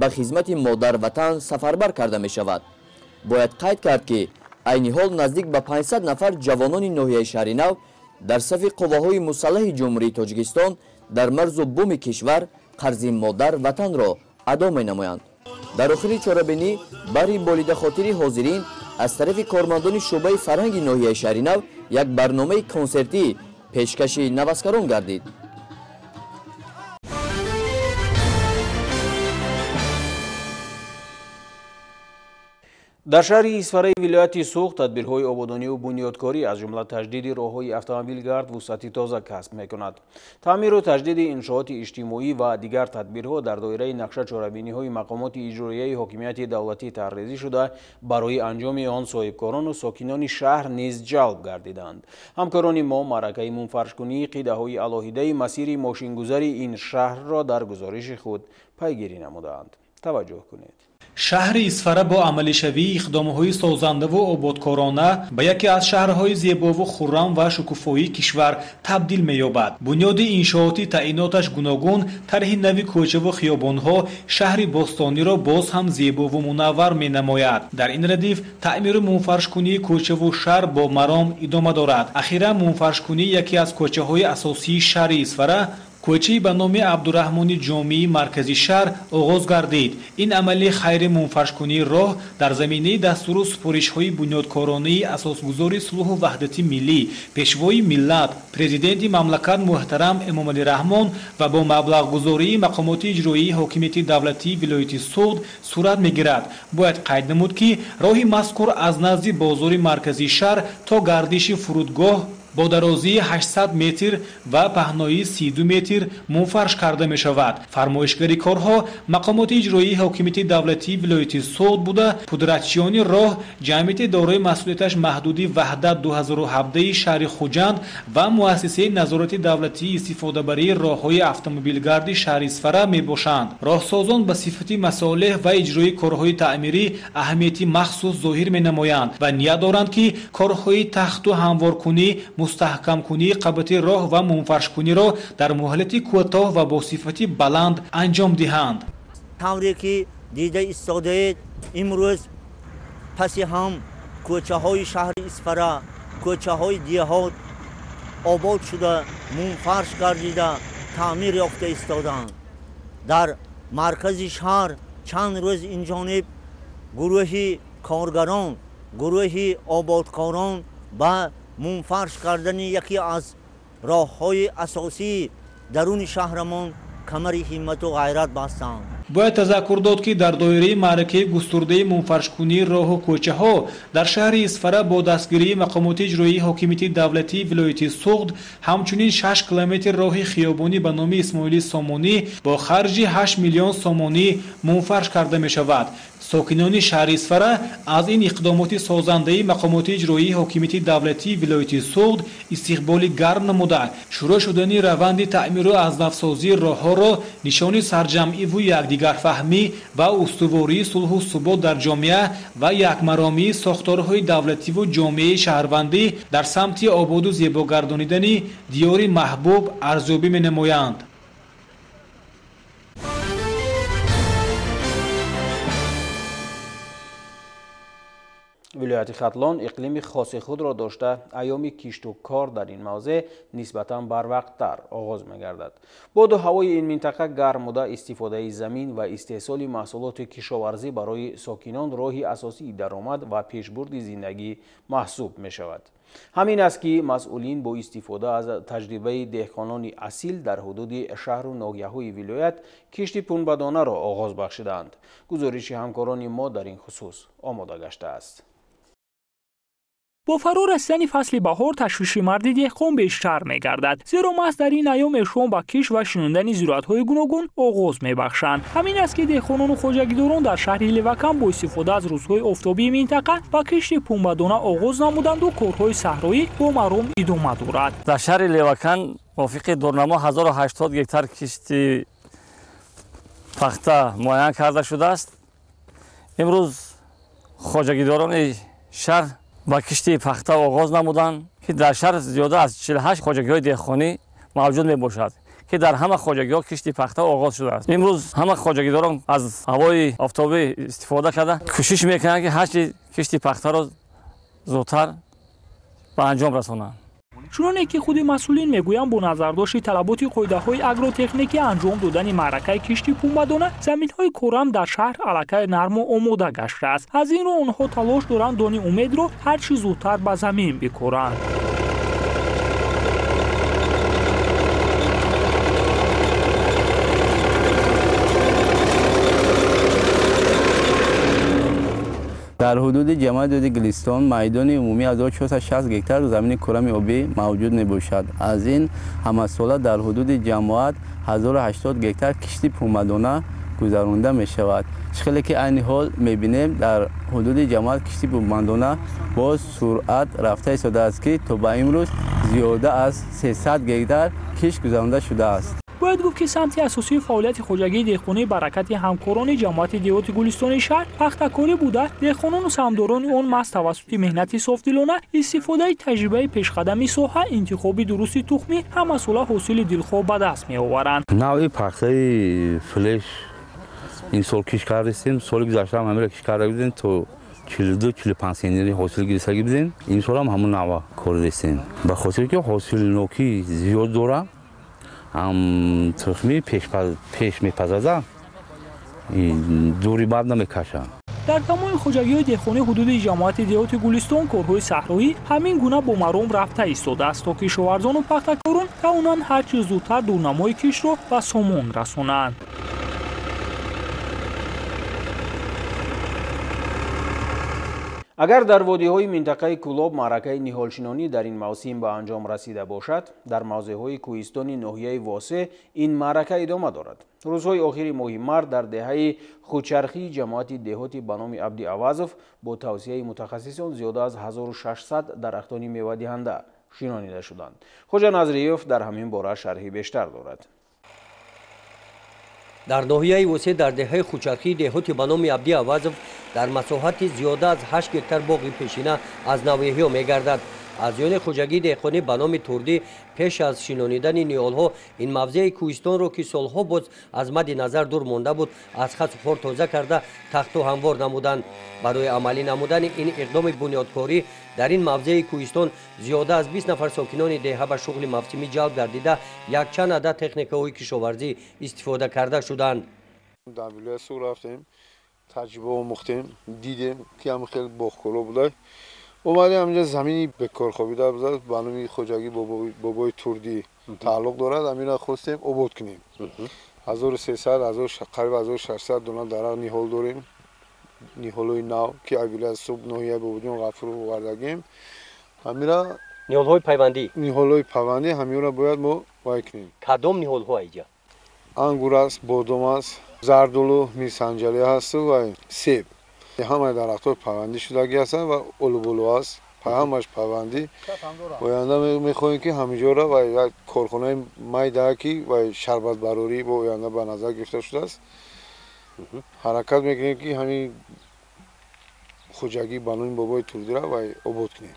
S6: ба хизмати модар-ватан сафарбар карда мешавад. Бояд қайд кард, ки айни ҳол наздик ба 500 нафар ҷавонони ноҳияи Шаҳри Нав дар сафи қувваҳои мусаллаҳи Ҷумҳурии Тоҷикистон дар марзу буми кишвар қарзи модар ватанро адо менамоянд. Дар охири чорабинӣ баҳри болидахотири ҳозирин аз тарафи кормандони шӯъбаи фарҳанги ноҳияи Шаҳри Нав як барномаи консертӣ пешкаши наваскарон гардид.
S1: Дар шаҳри Исфараи вилояти Суғд тадбирҳои ободониву бунёдкорӣ аз ҷумла таҷдиди роҳҳои автомобилгард вусъати тоза касб мекунад. Таъмиру таҷдиди иншооти иҷтимоӣ ва дигар тадбирҳо дар доираи нақша чорабиниҳои мақомоти иҷроияи ҳокимияти давлатӣ тарҳрезӣ шуда, барои анҷоми он соҳибкорону сокинони шаҳр низ ҷалб гардиданд. Ҳамкорони мо маъракаи мунфаршкунии қидаҳои алоҳидаи масири мошингузари ин шаҳрро дар гузориши худ пайгирӣ намудаанд. Таваҷҷӯҳ кунед.
S7: Шаҳри Исфара бо амалишавии иқдомҳои созандаву ободкорона ба яке аз шаҳрҳои зебову хуррам ва шукуфоии кишвар табдил меёбад. Бунёди иншооти таъиноташ гуногун, тарҳи нави кӯчаву хиёбонҳо шаҳри бостониро боз ҳам зебову мунаввар менамояд. Дар ин радиф таъмиру мунфаршкунии кӯчаву шаҳр бо маром идома дорад. Ахиран мунфаршкунии яке аз кӯчаҳои асосии шаҳри Исфара, кӯчаи ба номи Абдураҳмони Ҷомии маркази шаҳр оғоз гардид. Ин амали хайри мунфаршкунии роҳ дар заминаи дастуру супоришҳои бунёдкоронии асосгузори сулҳу ваҳдати миллӣ, пешвои миллат, президенти мамлакат муҳтарам Эмомалӣ Раҳмон ва бо маблағгузории мақомоти иҷроии ҳокимияти давлатии вилояти Суғд сурат мегирад. Бояд қайд намуд, ки роҳи мазкур аз назди бозори марказии шаҳр то гардиши фурудгоҳ бо дарозии 800 метр ва паҳноии 32 метр мунфарш карда мешавад. Фармоишгари корҳо мақомоти иҷроии ҳокимияти давлатии вилояти Суғд буда, пудратчиёни роҳ ҷамъияти дорои масъулияташ маҳдуди Ваҳдат 2017 шаҳри Хуҷанд ва муассисаи назорати давлатии истифодабарии роҳҳои автомобилгарди шаҳри Исфара мебошанд. Роҳсозон ба сифати масолеҳ ва иҷрои корҳои таъмирӣ аҳамияти махсус зоҳир менамоянд ва ният доранд, ки корҳои тахту ҳамворкунӣ, мустаҳкамкунии қабати роҳ ва мунфаршкуниро дар муҳлати кӯтоҳ ва бо сифати баланд анҷом диҳанд.
S8: Тавре ки дида истодаед, имрӯз паси ҳам кӯчаҳои шаҳри Исфара, кӯчаҳои деҳот обод шуда, мунфарш гардида, таъмир ёфта истодаанд. Дар маркази шаҳр чанд рӯз инҷониб гурӯҳи коргарон, гурӯҳи ободкорон ба мунфарш кардани яке аз роҳҳои асосии даруни шаҳрамон камари ҳиммату ғайрат бастанд.
S7: Бояд тазаккур дод, ки дар доираи маъракаи густурдаи мунфаршкунии роҳу кӯчаҳо дар шаҳри Исфара бо дастгирии мақомоти иҷроии ҳокимияти давлатии вилояти Суғд ҳамчунин 6 километр роҳи хиёбонӣ ба номи Исмоили Сомонӣ бо харҷи 8 миллион сомонӣ мунфарш карда мешавад. Сокинони шаҳри Исфара аз ин иқдомоти созандаи мақомоти иҷроии ҳокимияти давлатии вилояти Суғд истиқболи гарм намуда, шурӯъ шудани раванди таъмиру азнавсозии роҳҳоро нишони сарҷамъиву якдигарфаҳмӣ ва устувории сулҳу субот дар ҷомеа ва якмаромии сохторҳои давлативу ҷомеаи шаҳрвандӣ дар самти ободу зебогардонидани диёри маҳбуб арзёбӣ менамоянд.
S1: Вилояти Хатлон иқлими хоси худро дошта, айёми кишту кор дар ин мавзеъ нисбатан барвақттар оғоз мегардад. Боду ҳавои ин минтақа гарм буда, истифодаи замин ва истеҳсоли маҳсулоти кишоварзӣ барои сокинон роҳи асосии даромад ва пешбурди зиндагӣ маҳсуб мешавад. Ҳамин аст, ки масъулин бо истифода аз таҷрибаи деҳқонони асил дар ҳудуди шаҳру ноҳияҳои вилоят кишти пунбадонаро оғоз бахшидаанд. Гузориши ҳамкорони мо дар ин хусус омода гаштааст.
S4: Бо фаро расидани фасли баҳор ташвиши марди деҳқон бештар мегардад, зеро маҳз дар ин айём эшон ба кишт ва шинондани зироатҳои гуногун оғоз мебахшанд. Ҳамин аст, ки деҳқонону хоҷагидорон дар шаҳри Левакан бо истифода аз рӯзҳои офтобии минтақа ба кишти пунбадона оғоз намуданду корҳои саҳроӣ бо маром идома дорад.
S9: Дар шаҳри Левакан мувофиқи дурнамо 1080 гектар кишти пахта муайян карда шудааст. Имрӯз хоҷагидорони шаҳр ба кишти пахта оғоз намуданд, ки дар шаҳр зиёда аз 48 хоҷагиҳои деҳқонӣ мавҷуд мебошад, ки дар ҳама хоҷагиҳо кишти пахта оғоз шудааст. Имрӯз ҳама хоҷагидорон аз ҳавои офтобӣ истифода карда кӯшиш мекунанд, ки ҳарчи кишти пахтаро зудтар ба анҷом расонанд.
S4: Чуноне ки худи масъулин мегӯянд, бо назардошти талаботи қоидаҳои агротехникӣ анҷом додани маъракаи кишти пунбадона заминҳои корам дар шаҳр аллакай нарму омода гаштааст. Аз ин рӯ онҳо талош доранд дони умедро ҳарчи зудтар ба замин бикоранд.
S10: Дар ҳудуди ҷамоати Гулистон майдони умумӣ 1460 гектар замини курами обӣ мавҷуд мебошад. Аз ин ҳамасола дар ҳудуди ҷамоат 1080 гектар кишти пумадона гузаронда мешавад. Чӣ хеле ки айни ҳол мебинем, дар ҳудуди ҷамоат кишти пумадона бо суръат рафта истодааст, ки то ба имрӯз зиёда аз 300 гектар кишт гузаронда шудааст.
S4: Бояд гуфт, ки самти асосии фаъолияти хоҷагии деҳқонии Баракати ҳамкорони ҷамоати деҳоти Гулистони шаҳр пахтакорӣ буда, деҳқонону саҳмдорони он маҳз тавассути меҳнати софдилона, истифодаи таҷрибаи пешқадами соҳа, интихоби дурусти тухмӣ ҳамасола ҳосили дилхоҳ ба даст меоваранд.
S11: Навъи пахтаи флеш ин сол кишт кардастем. Соли гузаштаам ҳамира кишт карда будем, то 42-45 сентнери ҳосил гирифтагӣ будем. Имсолам ҳамун навъа коридастем, ба хотире ки ҳосилнокӣ зиёд дора, ҳам тухмӣ пеш мепазада, дури бад намекашад.
S4: Дар тамоми хоҷагиҳои деҳқонии ҳудуди ҷамоати деҳоти Гулистон корҳои саҳроӣ ҳамин гуна бо маром рафта истодааст, то кишоварзону пахтакорон тавонанд ҳарчи зудтар дурнамои киштро ба сомон расонанд.
S1: Агар дар водиҳои минтақаи Кӯлоб маъракаи ниҳолшинонӣ дар ин мавсим ба анҷом расида бошад, дар мавзеъҳои кӯҳистони ноҳияи Восеъ ин маърака идома дорад. Рӯзҳои охири моҳи март дар деҳаи Хучархии ҷамоати деҳоти ба номи Абди Авазов бо тавсияи мутахассисон зиёда аз 1600 дарахтони мевадиҳанда шинонида шуданд. Хоҷа Назриев дар ҳамин бора шарҳи бештар дорад.
S12: Дар ноҳияи Восеъ дар деҳаи Хучархии деҳоти ба номи Абди Авазов дар масоҳати зиёда аз 8 гектар боғи пешина аз нав эҳё мегардад. Аз ёни хоҷагии деҳқонӣ ба номи Турдӣ пеш аз шинонидани ниҳолҳо ин мавзеи кӯҳистонро, ки солҳо боз аз мадди назар дур монда буд, аз хасу хор тоза карда, тахту ҳамвор намуданд. Барои амалӣ намудани ин иқдоми бунёдкорӣ дар ин мавзеи кӯҳистон зиёда аз 20 нафар сокинони деҳа ба шуғли мавсимӣ ҷалб гардида, якчанд адад техникаҳои кишоварзӣ истифода карда шуданд.
S13: Дар вилоят Суғд рафтем, таҷриба омӯхтем, дидем, ки ҳам хеле боғкоро буда. Омадем ҳаминҷа, замини бекорхобида буда, ба номи хоҷагӣ Бобои Турдӣ тааллуқ дорад. Ҳаминро хостем обод кунем. 1300, қариб 1600 дона дарахт ниҳол дорем, ниҳолҳои нав, ки аз вилояти Суғд, ноҳияи Бобоҷон Ғафуров овардагем. Ҳамира
S12: ниҳолҳои пайвандӣ,
S13: ниҳолҳои пайвандӣ, ҳаминро бояд мо вай кунем.
S12: Кадом ниҳолҳо иҷа?
S13: Ангур аст, бодом аст, зардолу, мирсанҷалӣ ҳасту ва себ. Ҳамаи дарахтҳо пайвандӣ шудагӣ ҳастанд ва олуболу аст, ҳамаш пайвандӣ. Оянда мехоҳем, ки ҳаминҷоро ва як корхонаи майда, ки ва шарбатбарорӣ бо оянда ба назар гирифта шудааст, ҳаракат мекунем, ки ҳамин хоҷагӣ ба номи Бобои Турдиро ва обод кунем.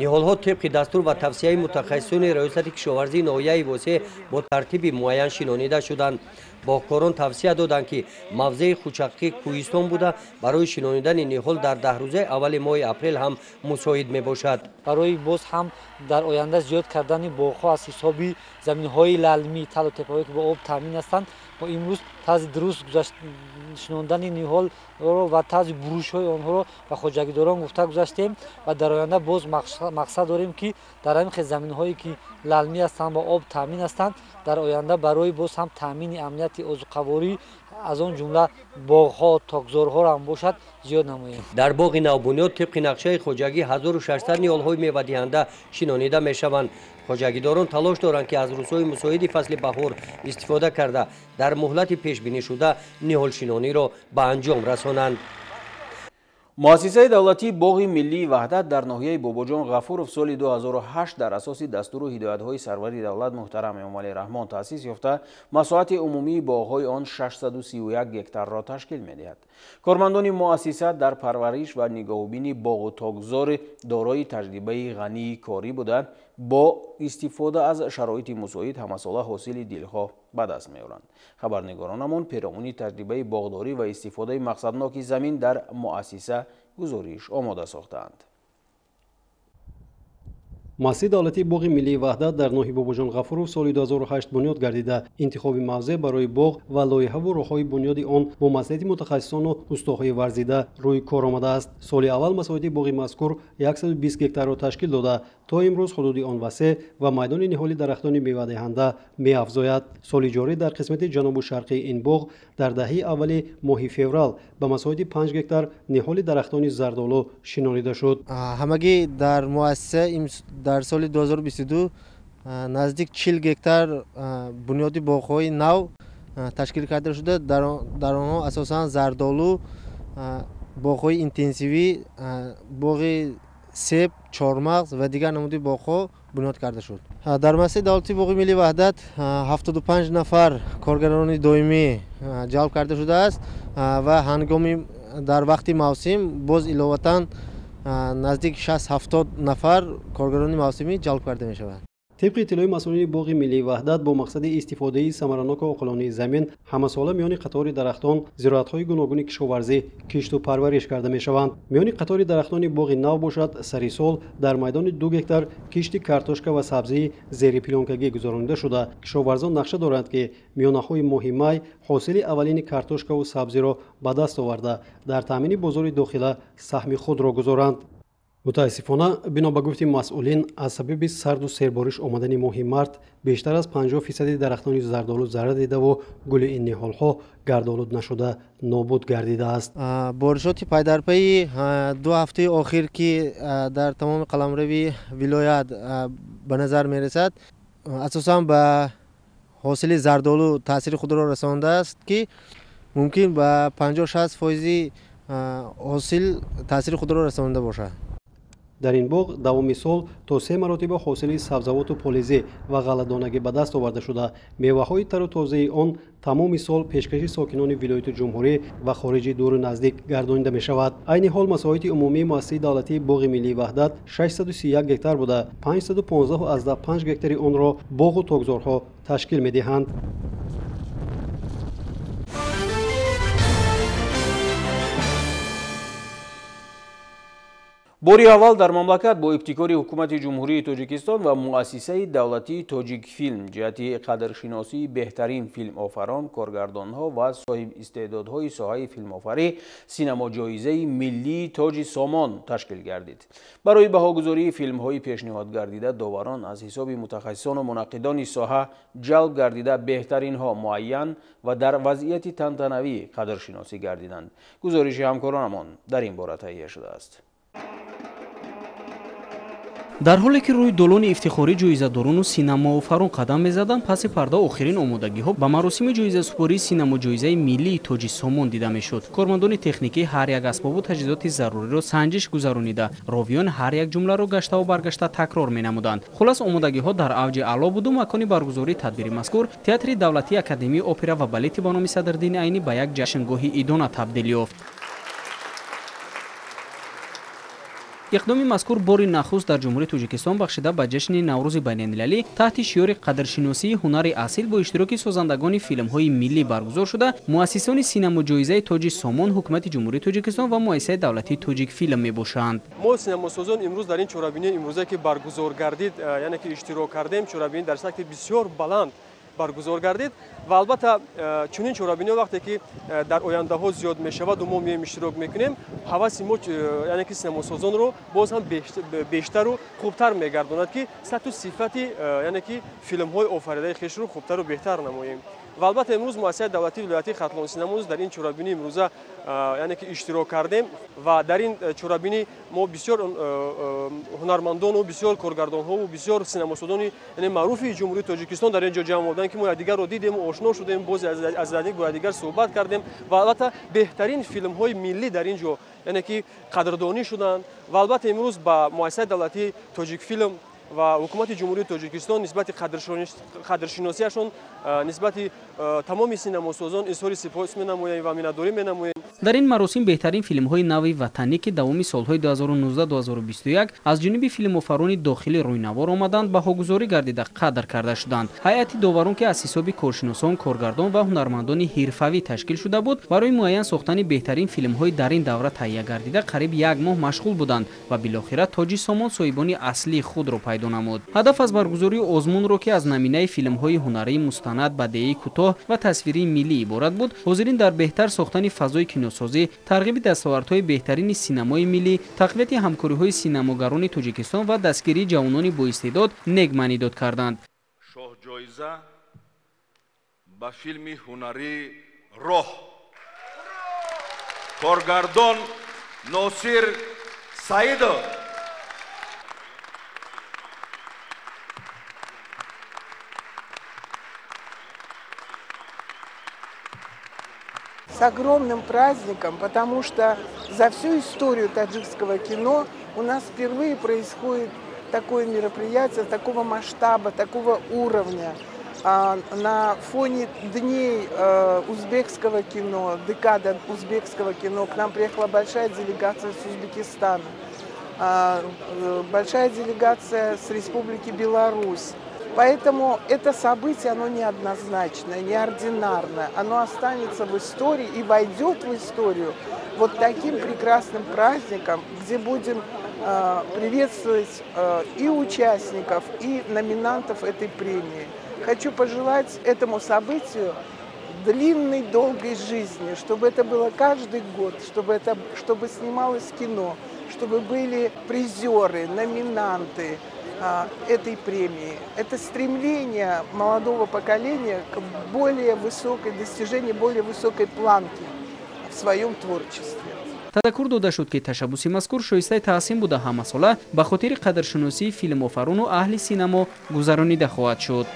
S12: Ниҳолҳо тибқи дастур ва тавсияи мутахассисони раёсати кишоварзии ноҳияи Восеъ бо тартиби муайян шинонида шуданд. Боғкорон тавсия доданд, ки мавзеи Хучархӣ кӯҳистон буда, барои шинонидани ниҳол дар 10 рӯзаи аввали моҳи апрел ҳам мусоид мебошад.
S14: Барои боз ҳам дар оянда зиёд кардани боғҳо аз ҳисоби заминҳои лалмӣ, талу тепаҳое, ки бо об таъмин ҳастанд, мо имрӯз тарзи дуруст шинондани ниҳолро ва тарзи бурушҳои онҳоро ба хоҷагидорон гуфта гузаштем ва дар оянда боз мақсад дорем, ки дар ҳамин хел заминҳое, ки лалмӣ ҳастанд, бо об таъмин ҳастанд, дар оянда барои боз ҳам таъмини амнияти озуқаворӣ, аз он ҷумла боғҳо, токзорҳоро ҳам бошад, зиёд намоем.
S12: Дар боғи навбунёд тибқи нақшаи хоҷагӣ 1600 ниҳолҳои мевадиҳанда шинонида мешаванд. Хоҷагидорон талош доранд, ки аз рӯзҳои мусоиди фасли баҳор истифода карда, дар муҳлати пешбинишуда ниҳолшинониро ба анҷом расонанд.
S1: Муассисаи давлатии боғи миллии Ваҳдат дар ноҳияи Бобоҷон Ғафуров соли 2008 дар асоси дастуру ҳидоятҳои сарвари давлат муҳтарам Эмомалӣ Раҳмон таъсис ёфта, масоҳати умумии боғҳои он 631 гектарро ташкил медиҳад. Кормандони муассиса дар парвариш ва нигоҳубини боғу токзори дорои таҷрибаи ғании корӣ буда, бо истифода аз шароити мусоид ҳамасола ҳосили дилхоҳ ба даст меоранд. Хабарнигоронамон перомуни таҷрибаи боғдорӣ ва истифодаи мақсадноки замин дар муассиса гузориш омода сохтаанд.
S15: Муассисаи давлатии боғи миллии Ваҳдат дар ноҳияи Бобоҷон Ғафуров соли 2008 бунёд гардида, интихоби мавзеъ барои боғ ва лоиҳаву роҳҳои бунёди он бо маслиҳати мутахассисону устоҳои варзида рӯи кор омадааст. Соли аввал масоҳати боғи мазкур 120 гектарро ташкил дода, то имрӯз ҳудуди он васеъ ва майдони ниҳоли дарахтони мевадиҳанда меафзояд. Соли ҷорӣ дар қисмати ҷанубу шарқии ин боғ дар даҳаи аввали моҳи феврал ба масоҳати 5 гектар ниҳоли дарахтони зардолу шинонида шуд.
S16: Ҳамагӣ дар муассиса дар соли 2022 наздик 40 гектар бунёди боғҳои нав ташкил карда шуда, дар онҳо асосан зардолу, боғҳои интенсивӣ, боғи себ, чормағз ва дигар намуди боғҳо бунёд карда шуд. Дар муассисаи давлатии боғи миллии Ваҳдат 75 нафар коргарони доимӣ ҷалб карда шудааст ва ҳангоми дар вақти мавсим боз иловатан наздик 60-70 нафар коргарони мавсимӣ ҷалб карда мешаванд.
S15: Тибқи иттилои масъулини боғи миллии Ваҳдат, бо мақсади истифодаи самараноку оқилонаи замин ҳамасола миёни қатори дарахтон зироатҳои гуногуни кишоварзӣ кишту парвариш карда мешаванд. Миёни қатори дарахтони боғи нав бошад, сари сол дар майдони 2 гектар кишти картошка ва сабзии зери плёнкагӣ гузаронида шуда, кишоварзон нақша доранд, ки миёнаҳои моҳи май ҳосили аввалини картошкаву сабзиро ба даст оварда, дар таъмини бозори дохила саҳми худро гузоранд. Мутаассифона, бино ба гуфти масъулин, аз сабаби сарду сербориш омадани моҳи март бештар аз 50% дарахтони зардолу зарар дидаву гули ин ниҳолҳо гардолуд нашуда нобуд гардидааст.
S16: Боришоти пайдарпайи 2 ҳафтаи охир, ки дар тамоми қаламрави вилоят ба назар мерасад, асосан ба ҳосили зардолу таъсири худро расондааст, ки мумкин ба 50-60% ҳосил таъсири худро расонда бошад.
S15: Дар ин боғ давоми сол то 3 маротиба ҳосили сабзавоту полизӣ ва ғалладонагӣ ба даст оварда шуда, меваҳои тару тозаи он тамоми сол пешкаши сокинони вилояту ҷумҳурӣ ва хориҷи дуру наздик гардонида мешавад. Айни ҳол масоҳати умумии муассисаи давлатии боғи миллии Ваҳдат 631 гектар буда, 515,5 гектари онро боғу токзорҳо ташкил медиҳанд.
S1: Бори аввал дар мамлакат бо ибтикори ҳукумати Ҷумҳурии Тоҷикистон ва муассисаи давлатии Тоҷикфилм ҷиҳати қадршиносии беҳтарин филмофарон, коргардонҳо ва соҳибистеъдодҳои соҳаи филмофарӣ синамоҷоизаи миллии Тоҷи Сомон ташкил гардид. Барои баҳогузории филмҳои пешниҳод гардида доварон аз ҳисоби мутахассисону мунаққидони соҳа ҷалб гардида беҳтаринҳо муайян ва дар вазъияти тантанавӣ қадршиносӣ гардиданд. Гузориши ҳамкоронамон дар ин бора таҳия шудааст.
S17: Дар ҳоле ки рӯи долони ифтихорӣ ҷоизадорону синамоофарон қадам мезаданд, паси парда охирин омодагиҳо ба маросими ҷоизасупории синамоҷоизаи миллии Тоҷи Сомон дида мешуд. Кормандони техникӣ ҳар як асбобу таҷҳизоти заруриро санҷиш гузаронида, ровиён ҳар як ҷумларо гаштаву баргашта такрор менамуданд. Хулас, омодагиҳо дар авҷи аъло буду макони баргузории тадбири мазкур Театри давлатии Академияи опера ва балети ба номи Садриддини Айнӣ ба як ҷашнгоҳи идона табдил ёфт. Иқдоми мазкур бори нахуст дар Ҷумҳурии Тоҷикистон бахшида ба ҷашни Наврӯзи байналмилалӣ таҳти шиёри қадршиносии ҳунари асил бо иштироки созандагони филмҳои миллӣ баргузор шуда, муассисони синамоҷоизаи Тоҷи Сомон ҳукумати Ҷумҳурии Тоҷикистон ва муассисаи давлатии Тоҷикфилм мебошанд.
S18: Мо синамосозон имрӯз дар ин чорабинии имрӯза ки баргузор гардид, яъне ки иштирок кардем, чорабинӣ дар сатҳи бисёр баланд баргузор гардид ва албатта чунин чорабиниҳо вақте ки дар ояндаҳо зиёд мешаваду мо меоем иштирок мекунем, ҳаваси мо яъне ки синамосозонро боз ҳам бештару хубтар мегардонад, ки сатҳу сифати яъне ки филмҳои офаридаи хешро хубтару беҳтар намоем. Ва албатта имрӯз муассисаи давлатии вилоятии Хатлон синамоз дар ин чорабинӣ имрӯза яъне ки иштирок кардем ва дар ин чорабинӣ мо бисёр ҳунармандону бисёр коргардонҳову бисёр синамосозони маъруфи Ҷумҳурии Тоҷикистон дар ин ҷо ҷамъ омаданд, ки мо якдигарро дидем, ошно шудем, боз аз наздик бо якдигар суҳбат кардем ва албатта беҳтарин филмҳои миллӣ дар ин ҷо яъне ки қадрдонӣ шуданд. Ва албатта имрӯз ба муассисаи давлатии Тоҷикфилм ва ҳукумати Ҷумҳурии Тоҷикистон нисбати қадршиносиашон нисбати тамоми синамосозон изҳори сипос менамоем ва миннатдорӣ менамоем.
S17: Дар ин маросим беҳтарин филмҳои нави ватанӣ, ки давоми солҳои 2019-2021 аз ҷониби филмофарони дохилӣ рӯйнавор омаданд, баҳогузорӣ гардида қадр карда шуданд. Ҳайати доварон, ки аз ҳисоби коршиносон, коргардон ва ҳунармандони ҳирфавӣ ташкил шуда буд, барои муайян сохтани беҳтарин филмҳои дар ин давра таҳия гардида қариб як моҳ машғул буданд ва билохира Тоҷи Сомон соҳибони аслии худро пайдо намуд. Ҳадаф аз баргузории озмунро, ки аз наминаи филмҳои ҳунарии мустанад, бадеии кӯтоҳ ва тасвирии миллӣ иборат буд, ҳозирин дар беҳтар сохтани фазои киносозӣ, тарғиби дастовардҳои беҳтарини синамои миллӣ, тақвияти ҳамкориҳои синамогарони Тоҷикистон ва дастгирии ҷавонони боистеъдод нек маънӣ дод карданд.
S19: Шоҳҷоиза ба филми ҳунарии «Роҳ», коргардон Носир Саидов.
S20: С огромным праздником, потому что за всю историю таджикского кино у нас впервые происходит такое мероприятие, такого масштаба, такого уровня. На фоне дней узбекского кино, декада узбекского кино, к нам приехала большая делегация с Узбекистана, большая делегация с Республики Беларусь. Поэтому это событие, оно неоднозначное, неординарное. Оно останется в истории и войдет в историю вот таким прекрасным праздником, где будем приветствовать и участников, и номинантов этой премии. Хочу пожелать этому событию длинной, долгой жизни, чтобы это было каждый год, чтобы снималось кино, чтобы были призеры, номинанты этой премии. Это стремление молодого поколения к более высокой, достижению более высокой планки в своем творчестве.
S17: Тазаккур дода шуд, ки ташаббуси мазкур шоистаи таҳсин буда, ҳамасола ба хотири қадршиносии филмофарону аҳли синамо гузаронида хоҳад шуд.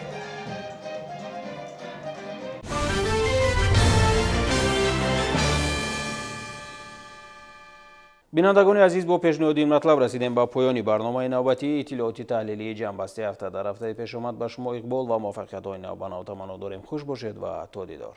S1: Бинандагони азиз, бо пешниҳоди ин матлаб расидем ба поёни барномаи навбатии иттилооти таҳлилии ҷамъбасти ҳафта. Дар ҳафтаи пешомад ба шумо иқбол ва муваффақиятҳои навбанав таманно дорем. Хуш бошед ва то дидор.